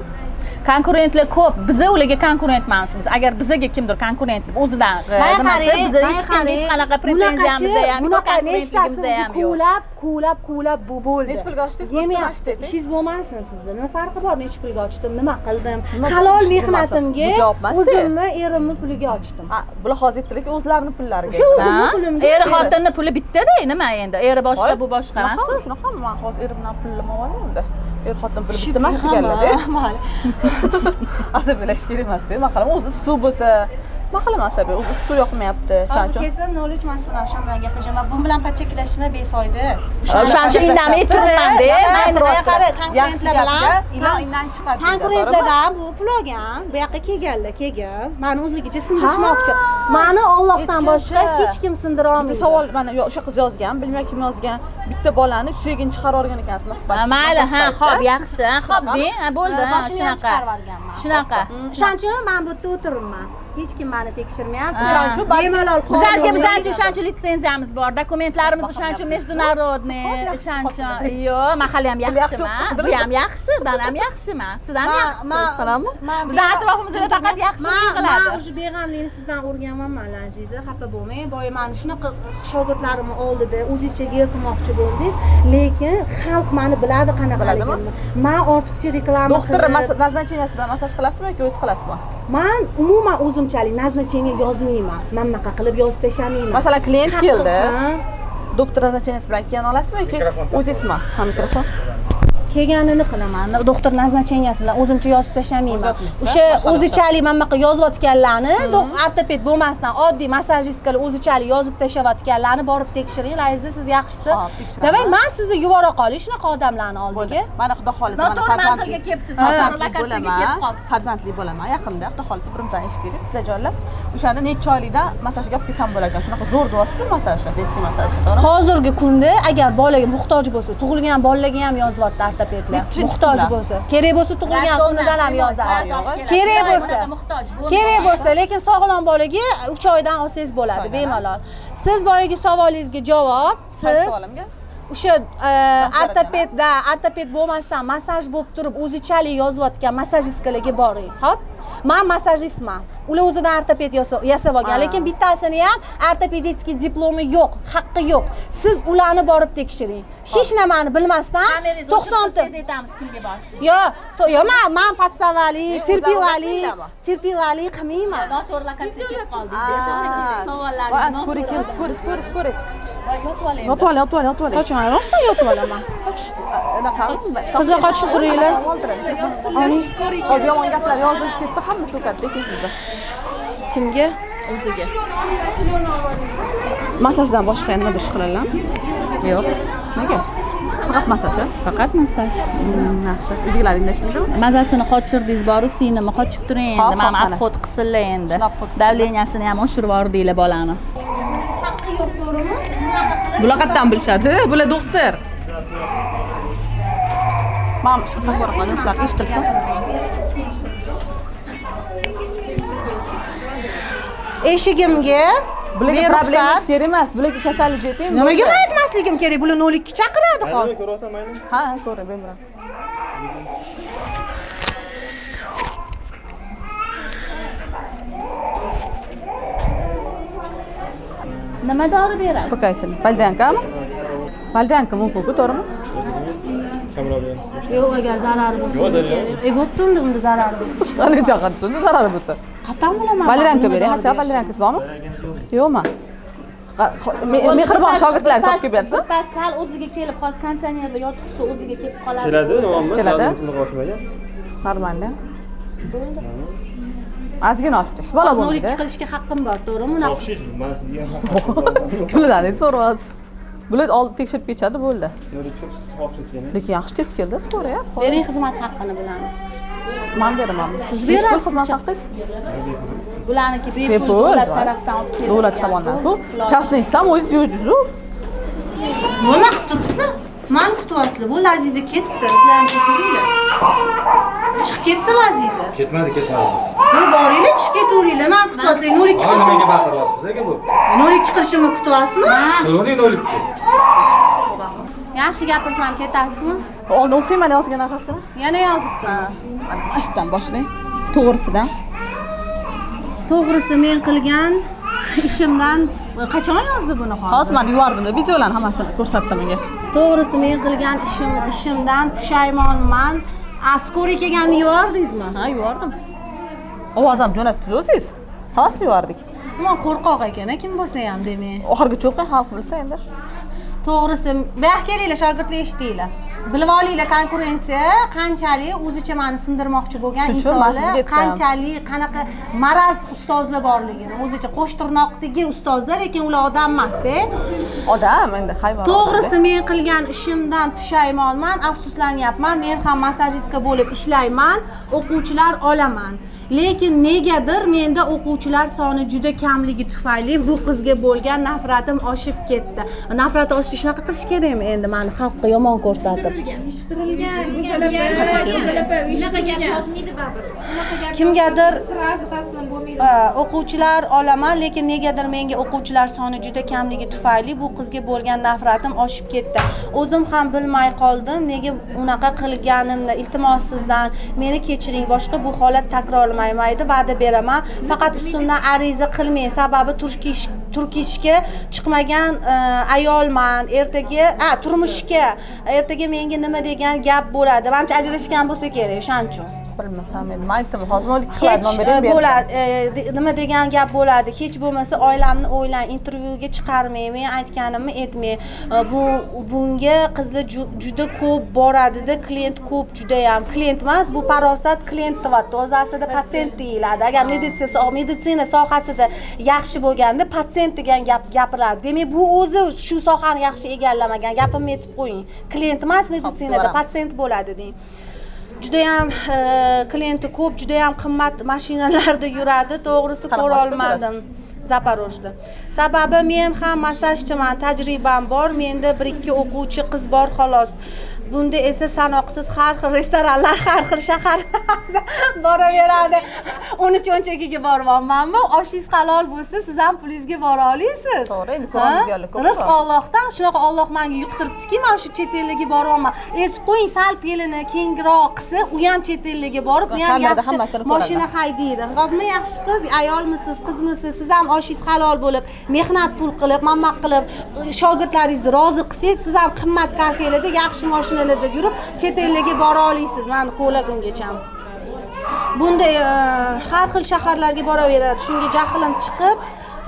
Konkurentlar ko'p. Biza ularga konkurent emasmiz. Agar bizaga kimdir konkurent deb o'zidan Manga nimasi, qarang, biza manga hech kimga hech qarang. qanaqa pretenziyamiz ham yo'q, Bunaqa nechtasi konkurentligimiz ham yo'q. Quvlab, quvlab, quvlab bu bo'ldi. Necha pulga ochdingiz? Yemayapti. Bitta ochdi, ayting. Ishingiz bo'lmasin sizni. Nima farqi bor? Necha pulga ochdim, nima qildim? Nima Halol ishingiz bo'lmasin? mehnatimga Bu javob emas-da. o'zimni erimni puliga ochdim. Ha, bular hozir aytdilarki, o'zlarini pullariga. O'sha o'zimni Ha? pulimga. Eri xotinni puli bittada, nima endi? Eri boshqa, bu boshqa emas. Shunaqami? Shunaqami? Men hozir erimdan pulni olaman unda. Er xotin puli bitta emas deganlar-da. Asabiylashish kerak emas-da. Nima qilaman? O'zi suv bo'lsa, nima qilaman asabiy? O'zi suv yoqmayapti. O'shaning Hozir uchun kelsam 03 man bilan o'shan bilan gaplashaman. Bu bilan pachakilashma befoyda. O'shaning uchun indamay turibman-da. Qara, konkurentlar bilan ilon indan chiqadi. Konkurentlardan bu pul olgan, bu yoqqa kelganlar, kelgan. Mani o'zligicha sindirishmoqchi. Mani Allohdan boshqa hech kim sindira Bitta olmaydi. savol mana o'sha qiz yozgan, bilmay kim yozgan. Bitta bolani suyagini chiqarib olgan ekansiz masaj. Mayli, ha, xo'p, yaxshi. Xo'p, deng, ha, bo'ldi, ha, Boshini ham shunaqa. chiqarib olganman. Shunaqa. O'shaning uchun men bu yerda o'tiribman. Hech kim meni tekshirmayapti. O'shaning uchun balki- bemalol Bizlarga qonuniy- bizlarga o'shaning uchun litsenziyamiz bor, dokumentlarimiz o'shaning uchun международный, o'shaning uchun yo'q, mahalla ham yaxshiman, bu ham yaxshi, men ham yaxshiman, siz ham yaxshisiz. Sanami? Bizlar atrofimizda faqat yaxshilik Man qiladi. уже beg'amlikni sizdan o'rganmanman, Aziza, xafa bo'lmang. Boya mani shunaqa shogirdlarimni oldida o'zizcha yer qilmoqchi bo'ldingiz, lekin xalq meni biladi qanaqaligimni. Man ortiqcha reklama Doktor qilib, назначениеsi bilan massaj qilasizmi yoki o'zi qilasizmi? man umuman o'zimchalik назначение yozmayman. Man bunaqa qilib yozib tashlamayman. Masalan, klient keldi. Ha. Doktor назначениеsi bilan keyin olasizmi yoki o'zingizmi? Ha, mikrofon. Kelganini qilaman. Doktor назначениеsi bilan o'zimcha yozib tashlamayman. O'zi yozmaysiz, O'sha boshqa o'zichalik mana bunaqa yozayotganlarni, ortoped bo'lmasdan oddiy massajistkalar o'zichalik yozib tashlayotganlarni borib tekshiring. Aziza, siz yaxshisi. Hop, tekshiraman. Davay, men sizni yubora qolay shunaqa odamlarni Bo'ldi. oldiga. Mana xudo xolisa, mana Noto'g'ri farzandli manzilga kelibsiz, noto'g'ri lokatsiyaga bo'laman. kelib qolibsiz. Farzandli bo'laman. Yaqinda xudo xolisa birimizdan eshitdik, qizlarjonlar. O'shanda necha oylikdan massajga olib kelsam bo'lar ekan. Shunaqa zo'r deyapsiz massajni, detsi massajni, to'g'rimi? Hozirgi kunda agar bolaga muhtoj bo'lsa, tug'ilgan bolalarga ham yozyapti ortopedlar. Nechinchi Muhtoj kunda? bo'lsa, kerak bo'lsa tug'ilgan kunidan ham yozadi. Kerak bo'lsa. Kerak bo'lsa, lekin sog'lom bolaga 3 oydan olsangiz bo'ladi, bemalol. Siz boyagi savolingizga javob, siz Savolimga? o'sha ortopedda, ortoped bo'lmasdan massaj bo'lib turib o'zichalik yozayotgan massajistkalarga boring, xo'p? Men massajistman. Ular o'zidan ortoped yasab olgan, lekin bittasini ham ortopedический diplomi yo'q, haqqi yo'q. Siz ularni borib tekshiring. Hech nimani bilmasdan 90 ta aytamiz kimga borishingizni. Yo, man podstavali, terpilali, terpilali qilmayman. Noto'g'ri lokatsiyaga kelib qoldingiz. Savollaringiz Скорый keldi, скорый, скорый, скорый. Yotib oling. Yotib oling, yotib oling, yotib oling. Qochman, rostdan yotib olaman. Qoch. Anaqami? Qizlar qochib turinglar. Hozir yomon gaplar yozilib ketsa hamma so'kadi lekin sizni. Kimga? O'ziga. Massajdan boshqa nimadir ish qilalarmi? Yo'q, Nega? Faqat massaj, a? faqat massaj. Yaxshi. Uydagilar indashmaydimi? Mazasini qochirdingiz boru sinimi qochib turing endi. Hop, Mana hop, mana. obxod qisillar endi. Shuni obxod qilsinlar. Davleniyasini ham oshirib yubordinglar bolani. Haqqi yo'q, to'g'rimi? Bunaqa qilib Bular qayerdan bilishadi? Bular doktor. Mam shu mikrofonni sizlarga eshitilsin. Eshigimga Bularga beruxsat. problemangiz kerak emas. Bularga kasallik ayting. Nimaga men aytmasligim kerak? Bular 02 chaqiradi hozir. Ha, ko'ra, bemalol. Nima dori berasiz? Успокоительный. Valeriankami? Valerianka mumkin-ku, to'g'rimi? Yo'q, agar zarari bo'lsa. Kerak. Bo'pti unda zarari bo'lsa. Hali chaqirsin, zarari bo'lsa. Qayerdan bilaman? Valerianka nima bering, dori hacha berishini? valeriankangiz bormi? Yo'qmi? Mehribon shogirdlar hisobga bersin. Birpas sal o'ziga kelib, hozir konditsionerda yotibsa o'ziga kelib qoladi. Keladi, nima Keladi. Bunaqa oshmagan. Нормально. Ozgina oshib tashlash. Bola Hozir bo'lmaydi. 02 qilishga haqqim bor, to'g'rimi? Unaqa O'xshaysiz, men sizga Bulardan so'rayapsiz. Bular oldi tekshirib ketishadi, bo'ldi. Lekin yaxshi tez keldi, so'ra. Bering xizmat haqqini bularni. Men beraman. Siz Nechi pul berasiz. xizmat haqingiz? Bularniki bepul Bepul. davlat tarafdan olib keladi. Davlat tomonidan-ku. Частный desam o'zingiz yurdingiz-u. Nima qilib turibsizlar? Mani kutyapsizlar. Bu Laziza ketdi. Sizlar ham ketaveringlar. Chiqib ketdi Laziza. Ketmadi, ketmadi. Yo'q, boringlar, chiqib ketaveringlar. Mani kutyapsizlar. 02 Voy, nimaga baqiryapsiz aka bu? 02 qilishimni kutyapsizmi? Qilavering 02. Yaxshi gapirsam ketasizmi? Oldin o'qing mana yozgan narsasini. Yana yozibdi. Mana mana shu yerdan boshlang. To'g'risidan. To'g'risi men qilgan ishimdan qachon yozdi buni hozir? Hozir men yubordim videolarni hammasini ko'rsatdim unga. To'g'risi men qilgan ishimdan pushaymonman. Skori kelganini yubordingizmi? Ha, yubordim. Ovoz ham jo'natdingiz o'zingiz. Havas yubordik. Nima qo'rqoq ekan, kim bo'lsa ham demak. Oxirigacha o'qing, xalq bilsa endi. To'g'risi, bu yoqqa kelinglar, shogirdlar, eshitinglar. Bilib olinglar, konkurensiya qanchalik o'zicha mani sindirmoqchi bo'lgan Shuning uchun man insonlar, sizga aytdim. qanchalik qanaqa maraz ustozlar borligini, o'zicha qo'sh tirnoqdagi ustozlar, lekin ular odam emasda. Odam endi hayvon. To'g'risi, men qilgan ishimdan pushaymonman, afsuslanyapman. Men ham массажистка bo'lib ishlayman, o'quvchilar olaman. Lekin negadir menda o'quvchilar soni juda kamligi tufayli bu qizga bo'lgan nafratim oshib ketdi. Nafrat oshishi shunaqa qilish kerakmi endi mani xalqqa yomon ko'rsatib? Uyushtirilgan, Go'zal opa, Go'zal opa, Unaqa gap uyushtirilgan. yozmaydi baribir. Unaqa gap Kimgadir сразу taslim bo'lmaydi. Ha, o'quvchilar olaman, lekin negadir menga o'quvchilar soni juda kamligi tufayli bu qizga bo'lgan nafratim oshib ketdi. O'zim ham bilmay qoldim nega unaqa qilganimni. Iltimos sizdan, meni kechiring, boshqa bu holat takrorlanmaydi, va'da beraman. Faqat ustimdan ariza qilmang, sababi turkishga chiqmagan ayolman. Ertaga, a, turmushga, ertaga menga nima degan gap bo'ladi. Manimcha, ajrashgan bo'lsa kerak, o'shaning uchun. Bilmasam endi, man aytdim, hozir 02 qiladi, Hech nomerini berdim. Bo'ladi, nima degan gap bo'ladi. Hech bo'lmasa oilamni o'ylang, intervyuga chiqarmang, men aytganimni aytmang. Bu bunga qizlar juda ko'p boradida, klient ko'p judayam. Klient emas, bu parosat klient deyapti o'zi, aslida patsient deyiladi. Agar meditsina sohasida yaxshi bo'lganda patsient degan gap gapirardi. Demak, bu o'zi shu sohani yaxshi egallamagan. Gapimni aytib qo'ying, klient emas, meditsinada Boramiz. patsient bo'ladi deng. Judayam klienti ko'p, judayam qimmat mashinalarda yuradi. To'g'risi, Qanaqa ko'ra mashinada olmadim. Zaporojda. Sababi men ham massajchiman, tajribam bor. Menda bir ikki o'quvchi qiz bor, xolos. Bunda esa sanoqsiz har xil restoranlar, har xil shaharlarda boraveradi. Uni cho'nchagiga boryapmanmi? Oshingiz halol bo'lsa, siz ham pulingizga bora olasiz. To'g'ri, endi ko'radiganlar ko'p. Rizq Allohdan, shunaqa Alloh menga yuqtiribdiki, man shu chet ellarga boryapman. Aytib qo'ying, sal pelini kengroq qilsa, u ham chet ellarga borib, u ham Kamerada yaxshi hammasini ko'radi. mashina haydaydi. Xo'pmi, yaxshi qiz, ayolmisiz, qizmisiz, siz ham oshingiz halol bo'lib, mehnat pul qilib, mammaq qilib, shogirdlaringizni rozi qilsangiz, siz ham qimmat kafelarda, yaxshi mashinalarda yurib, chet ellarga bora olasiz. Mani qo'llagungacha. Bunda har xil shaharlarga boraveradi. Shunga jahlim chiqib,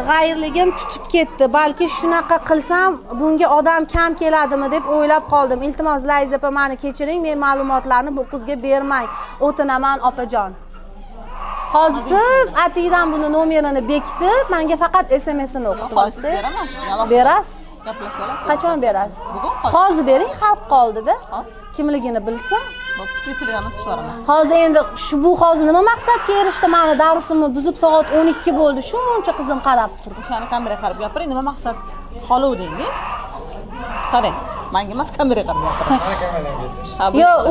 g'ayrligim tutib ketdi. Balki shunaqa qilsam, bunga odam kam keladimi deb o'ylab qoldim. Iltimos, Layza opa, meni kechiring, men ma'lumotlarni bu qizga bermang. O'tinaman, opajon. Hozir siz atiydan buni nomerini bekitib, menga faqat SMS-ini o'qitib Hozir olasiz. beraman. Alohida Berasiz? Gaplashib olasiz. Qachon berasiz? Bugun, hozir. Hozir bering, xalq oldida. Hop. Kimligini bilsa. Bo'pti, Twitterdan o'tishib yuboraman. Hozir endi shu bu hozir nima maqsadga erishdi? Mani darsimni buzib, soat 12 bo'ldi. Shuncha qizim qarab turdi. O'shani kameraga qarab gapiring, nima maqsad qoluvding? Qarang, manga emas, kameraga qarab gapiring. Ha, bu Yo'q,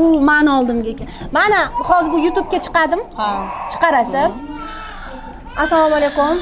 u mani oldimga ekan. Mana hozir bu YouTube'ga chiqadimi? Ha. Chiqarasiz. Assalomu alaykum,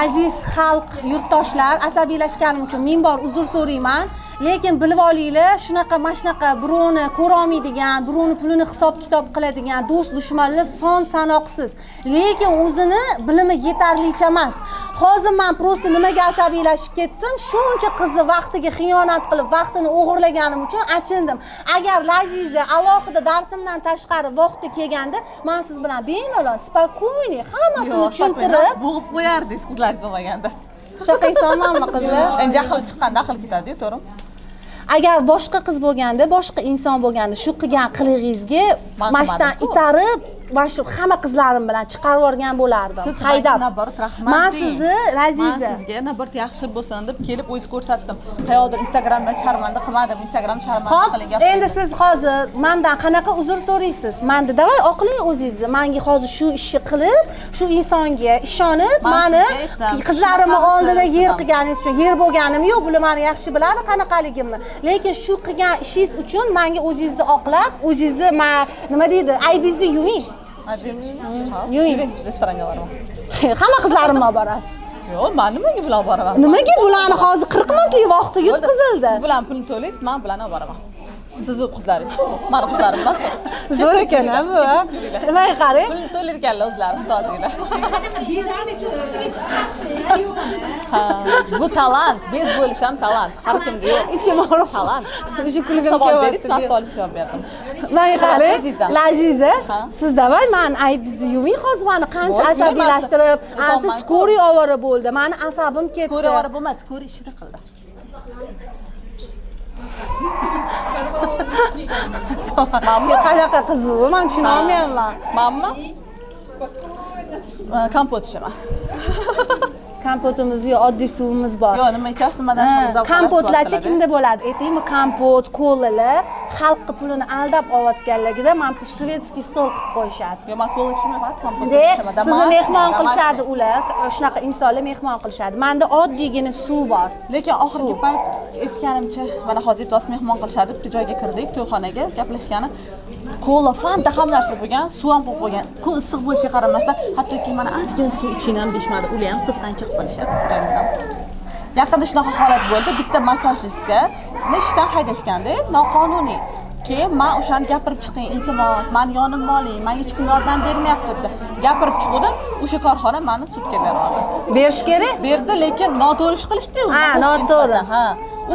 aziz xalq, yurtdoshlar. Asabiylashganim uchun ming bor uzr so'rayman. Lekin bilib olinglar, shunaqa mana shunaqa birovni ko'rolmaydigan, birovni pulini hisob kitob qiladigan do'st dushmanlar son sanoqsiz. Lekin o'zini bilimi yetarlicha emas. Hozir men просто nimaga asabiylashib ketdim? Shuncha qizni vaqtiga xiyonat qilib, vaqtini o'g'irlaganim uchun achindim. Agar Laziza alohida darsimdan tashqari vaqti kelganda, men siz bilan bemalol, спокойный hammasini Yo'q, tushuntirib, bo'g'ib qo'yardingiz qizlaringiz bo'lmaganda. Shunaqa insonmanmi, qizlar? Endi jahl chiqqanda aql ketadi-yu, to'g'rimi? Agar boshqa qiz bo'lganda, boshqa inson bo'lganda, shu qilgan qilig'ingizga Man mashdan qilmadim-ku. itarib, mana shu hamma qizlarim bilan chiqarib yuborgan bo'lardim. Siz Haydab. наоборот rahmat Man deng. sizni, Laziza. Man sizga наоборот yaxshi bo'lsin deb kelib o'zi ko'rsatdim. Qayoqdir Instagramdan sharmanda qilmadim, Instagram sharmanda Xo'p, qiling gap. Endi siz hozir mandan qanaqa uzr so'raysiz? Manda давай oqlang o'zingizni. Menga hozir shu ishni qilib, shu insonga ishonib, Man mani sizga aytdim, qizlarimni shunaqamisiz oldida yer dedim. qilganingiz uchun, yer bo'lganim yo'q, bular meni yaxshi biladi qanaqaligimni. Lekin shu qilgan ishingiz uchun menga o'zingizni oqlab, o'zingizni nima deydi, aybingizni yuving. Yuring. Yuring, restoranga boraman. Hamma qizlarimni olib borasiz. Yo'q, man nimaga bular olib boraman? Nimaga bularni hozir 40 minutlik vaqti yutqizildi? Siz bilan pulni to'laysiz, man bilan olib boraman. Sizni qizlaringiz, mani qizlarim emas. Zo'r ekan a bu. Nimaga qarang? Pulni to'layotganlar o'zlari ustozinglar. Ha, bu talant, bez bo'lish ham talant. Har kimga yo'q. Ichim og'rib Talant. O'sha kulgim Savol kelyapti. beringiz, man savolga javob berdim. Manga qarang, Laziza. Laziza, Ha? siz давай mani aybingizni yuving, hozir mani qancha Voy, asabiylashtirib, yurmasa. anti скорый ovora bo'ldi. Mani asabim ketdi. Ko'ra ovora bo'lmadi, скорый ishini qildi. Manmi? Qanaqa qiziq, man tushuna olmayapman. Manmi? Kompot ichaman. Kompotimiz yo'q, oddiy suvimiz bor. Yo'q, nima ichasiz, nimadan zavq olasiz? Kompotlarchi kimda bo'ladi? Aytaymi, kompot, kolalar xalqni pulini aldab olayotganligida mana bu шведский stol qilib qo'yishadi. Yo'q, men kola ichmayman, kompot ichaman. Sizni mehmon qilishadi ular, shunaqa insonlar mehmon qilishadi. Menda oddiygina suv bor. Lekin oxirgi payt aytganimcha, mana hozir aytyapsiz mehmon qilishadi, bitta joyga kirdik, to'yxonaga gaplashgani kola, fanta hamma narsa bo'lgan, suv ham qo'yib qo'ygan. Kun issiq bo'lishiga qaramasdan, hattoki mana ozgina suv iching ham deyishmadi, ular ham qizg'anchiq qilishadi joydan. Yaqinda shunaqa holat bo'ldi, bitta massajistka ishdan haydashganda, noqonuniy. Keyin men o'shani gapirib chiqing, iltimos, meni yonimga oling, menga hech kim yordam bermayapti dedi. Gapirib chiqdim, o'sha korxona meni sudga berdi. Berish kerak? Berdi, lekin noto'g'ri ish qilishdi-yu. Ha, noto'g'ri. Ha.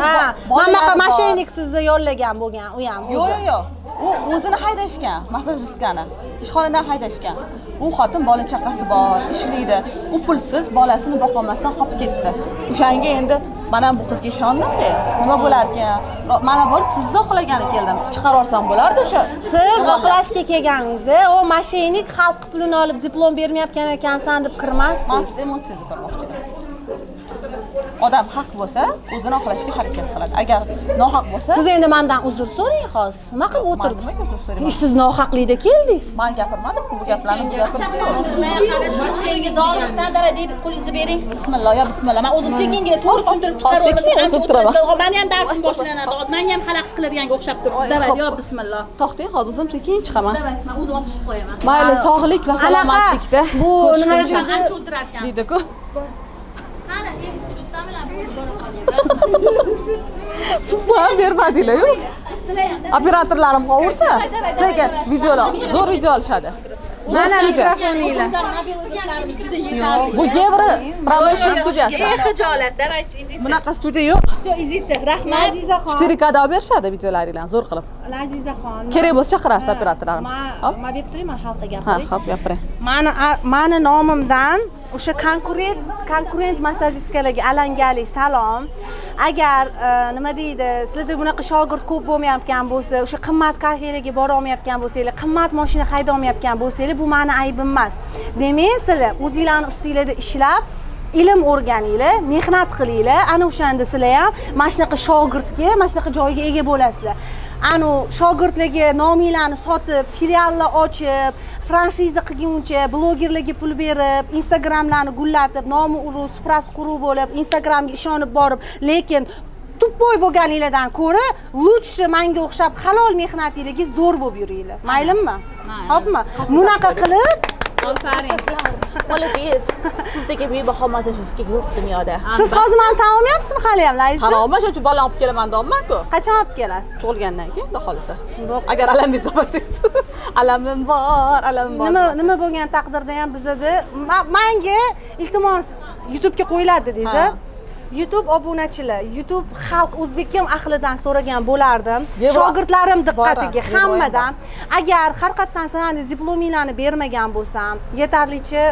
Ha, mana mashaynik sizni yollagan bo'lgan, u ham. Yo'q, yo'q, yo'q. U o'zini haydashgan, massajistkani. Ishxonadan haydashgan. U xotin bola chaqasi bor, ishlaydi. U pulsiz bolasini boqolmasdan qolib ketdi. O'shanga endi men ham bu qizga ishondim-da. Nima bo'larkan? Mana borib sizni oqlagani keldim. Chiqarib olsam bo'lardi o'sha. Siz oqlashga kelganingizda, o mashaynik xalq pulini olib diplom bermayotgan ekansan deb kirmasdingiz. Men siz emotsiyangizni ko'rmoqchi edim. Odam haq bo'lsa, o'zini oqlashga harakat qiladi. Agar nohaq bo'lsa, siz endi mendan uzr so'rang hozir. Nima qilib o'tirib? Nimaga uzr so'rayman? Siz nohaqlikda keldingiz. Men gapirmadim, bu gaplarni bu gapirishdi. Men qara, senga zolimsan, dava deb qo'lingizni bering. Bismillah, yo bismillah. Men o'zim sekingina to'g'ri tushuntirib chiqarib. Meni ham darsim boshlanadi. Hozir menga ham xalaqit qiladiganga o'xshab turibsiz. Dava, yo bismillah. To'xtang, hozir o'zim sekin chiqaman. Dava, men o'zim olib chiqib qo'yaman. Mayli, sog'lik va salomatlikda. Bu nima ancha o'tirarkan. Deydi-ku. Qani, Suv ham bermadinglar-yu. Operatorlarim qovursa, sizlarga videolar, zo'r video olishadi. Mana mikrofoninglar. Bu Yevro Promotion studiyasi. Ey xijolat, давайте idите. Bunaqa studiya yo'q. Всё, idите, rahmat. Lazizaxon. 4K da olib berishadi videolaringlarni zo'r qilib. Lazizaxon. Kerak bo'lsa chaqirarsiz operatorlarimiz. Hop. Men berib turayman, xalqqa gapiring. Ha, hop, gapiring. Mani nomimdan o'sha konkurent massajistkalarga alangalik salom. Agar nima deydi, sizlarda bunaqa shogird ko'p bo'lmayotgan bo'lsa, o'sha qimmat kafelarga bora olmayotgan bo'lsanglar, qimmat mashina hayda olmayotgan bo'lsanglar, bu meni aybim emas. Demak, sizlar o'zinglarning ustinglarda ishlab, ilm o'rganinglar, mehnat qilinglar, ana o'shanda sizlar ham mana shunaqa shogirdga, mana shunaqa joyga ega bo'lasizlar. Anu shogirdlarga nominglarni sotib, filiallar ochib, franshiza qilguncha, blogerlarga pul berib, Instagramlarni gullatib, nomi urug', supras quruq bo'lib, Instagramga ishonib borib, lekin tupboy bo'lganinglardan ko'ra, lучше menga o'xshab halol mehnatinglarga zo'r bo'lib yuringlar. Maylimi? Hopmi? Bunaqa qilib Ofarin. Молодец. Sizdagi bebaho massajistga yo'q dunyoda. Siz hozir meni tan olmayapsizmi hali ham, Laziza? Tan olma, shuning uchun bola olib kelaman deyapman-ku. Qachon olib kelasiz? Tug'ilgandan keyin, xudo xolisa. Agar alamingiz olmasangiz. Alamim bor, alamim bor. Nima bo'lgan taqdirda ham bizada menga iltimos YouTube'ga qo'yiladi dedingiz. YouTube obunachilar, YouTube xalq o'zbekam ahlidan so'ragan bo'lardim. Shogirdlarim diqqatiga hammadan. Agar har qatdan sizlarni diplominglarni bermagan bo'lsam, yetarlicha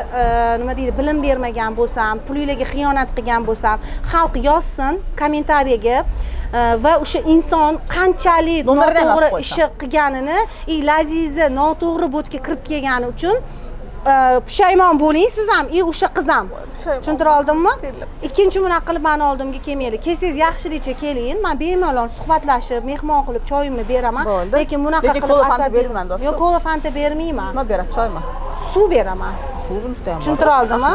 nima deydi, bilim bermagan bo'lsam, pulinglarga xiyonat qilgan bo'lsam, xalq yozsin kommentariyaga va o'sha inson qanchalik noto'g'ri ish qilganini, Laziza noto'g'ri botga kirib kelgani uchun pushaymon bo'ling siz ham, o'sha qiz ham. Tushuntira oldimmi? Ikkinchi bunaqa qilib meni oldimga kelmanglar. Kelsangiz yaxshilicha keling, men bemalol suhbatlashib, mehmon qilib choyimni beraman. Lekin bunaqa qilib kola fanta bermayman do'stim. Yo'q, kola fanta bermayman. Nima berasiz, choymi? Suv beraman. Suv o'zimizda ham bor. Tushuntira oldimmi?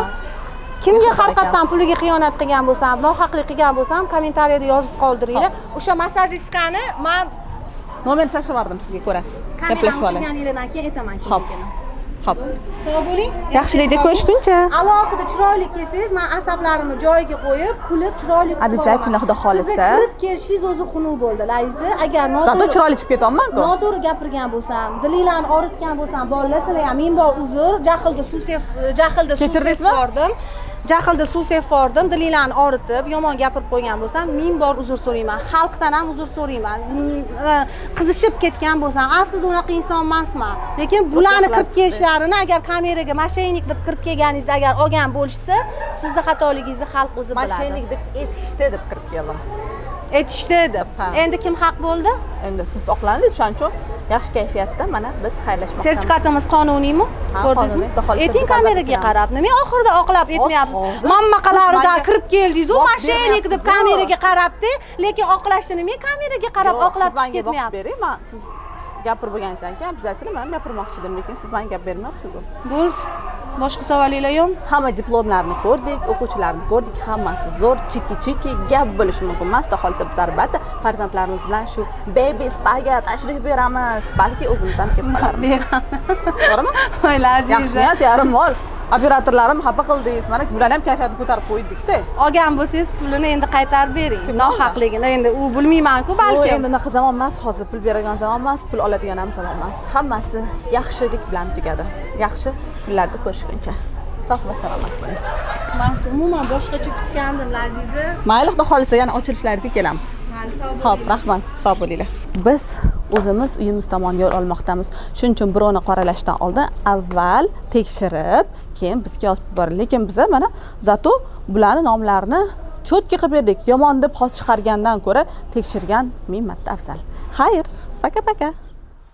Kimga har qatdan puliga xiyonat qilgan bo'lsam, nohaqlik qilgan bo'lsam, kommentariyada yozib qoldiringlar. O'sha massajistkani men nomer tashlab yubordim sizga, ko'rasiz. Gaplashib oling. Kamera keyin aytaman kimligini. Hop. Sog' bo'ling. Yaxshilikda ko'rishguncha. Alohida chiroyli kelsangiz, men asablarimni joyiga qo'yib, kulib, chiroyli kutib Обязательно, xudo xolisa. Sizni kirib kelishingiz o'zi xunuk bo'ldi, Laziza. Agar noto'g'ri chiroyli chiqib ketyapman-ku. Noto'g'ri gapirgan bo'lsam, dilinglarni og'ritgan bo'lsam, bolalar, sizlar ham ming bor uzr. Jahlda suv Kechirdingizmi? Jahlda suv sepib, dilinglarni og'ritib, yomon gapirib qo'ygan bo'lsam, ming bor uzr so'rayman. Xalqdan ham uzr so'rayman. Qizishib ketgan bo'lsam, aslida unaqa inson emasman. Lekin bularni kirib kelishlarini agar kameraga mashaynik deb kirib kelganingizda agar olgan bo'lishsa, sizni xatoligingizni xalq o'zi biladi. Mashaynik deb aytishdi deb kirib keldim. Aytishdi deb. Ha. Endi kim haq bo'ldi? Endi siz oqlandingiz, shuning uchun yaxshi kayfiyatda mana biz xayrlashmoqdamiz. Sertifikatimiz qonuniymi? Ha, Ko'rdingizmi? qonuniy. Xudo xohlasa Ayting biz albatta kameraga kelamiz. qarab. Nima oxirida oqlab aytmayapsiz? Hozir Mammaqalarida siz menga kirib keldingiz-u, vaqt мошенник deb bermayapsiz-ku. kameraga qarabdi, lekin oqlashni nima kameraga qarab Yo'q, oqlab siz chiqib menga vaqt ketmayapsiz? bering, man siz gapirib bo'lganingizdan keyin обязательно man ham gapirmoqchi edim, lekin siz menga gap bermayapsiz. Bo'ldi. Boshqa savolinglar yo'qmi? Hamma diplomlarni ko'rdik, o'quvchilarni ko'rdik, hammasi zo'r, chiki-chiki, gap bo'lishi mumkin emas. Xudo xohlasa biz albatta farzandlarimiz bilan shu Baby Spaga tashrif buyuramiz. Balki o'zimiz ham kelib qolarmiz. To'g'rimi? Voy, Laziza. Yaxshi niyat yarim mol. Operatorlarim xafa qildingiz. Mana bularni ham kayfiyatini ko'tarib qo'ydikda. Olgan bo'lsangiz, pulini endi qaytarib bering. Kimdan? Nohaqligini endi u bilmayman-ku, Balki balki. endi unaqa zamon emas, hozir pul beradigan zamon emas, pul oladigan ham zamon emas. Hammasi yaxshilik bilan tugadi. Yaxshi kunlarda ko'rishguncha. Sog' va salomat bo'ling. Man sizni umuman boshqacha kutgandim, Laziza. Mayli, xudo xohlasa yana ochilishlaringizga kelamiz. Xo'p, rahmat. Sog' bo'linglar. Biz o'zimiz uyimiz tomon yo'l olmoqdamiz. Shuning uchun birovni qoralashdan oldin avval tekshirib, keyin bizga yozib boring. Lekin biza mana зато bularni nomlarini чётко qilib berdik. Yomon deb hozir chiqargandan ko'ra tekshirgan ming marta afzal. Xayr, пока-пока.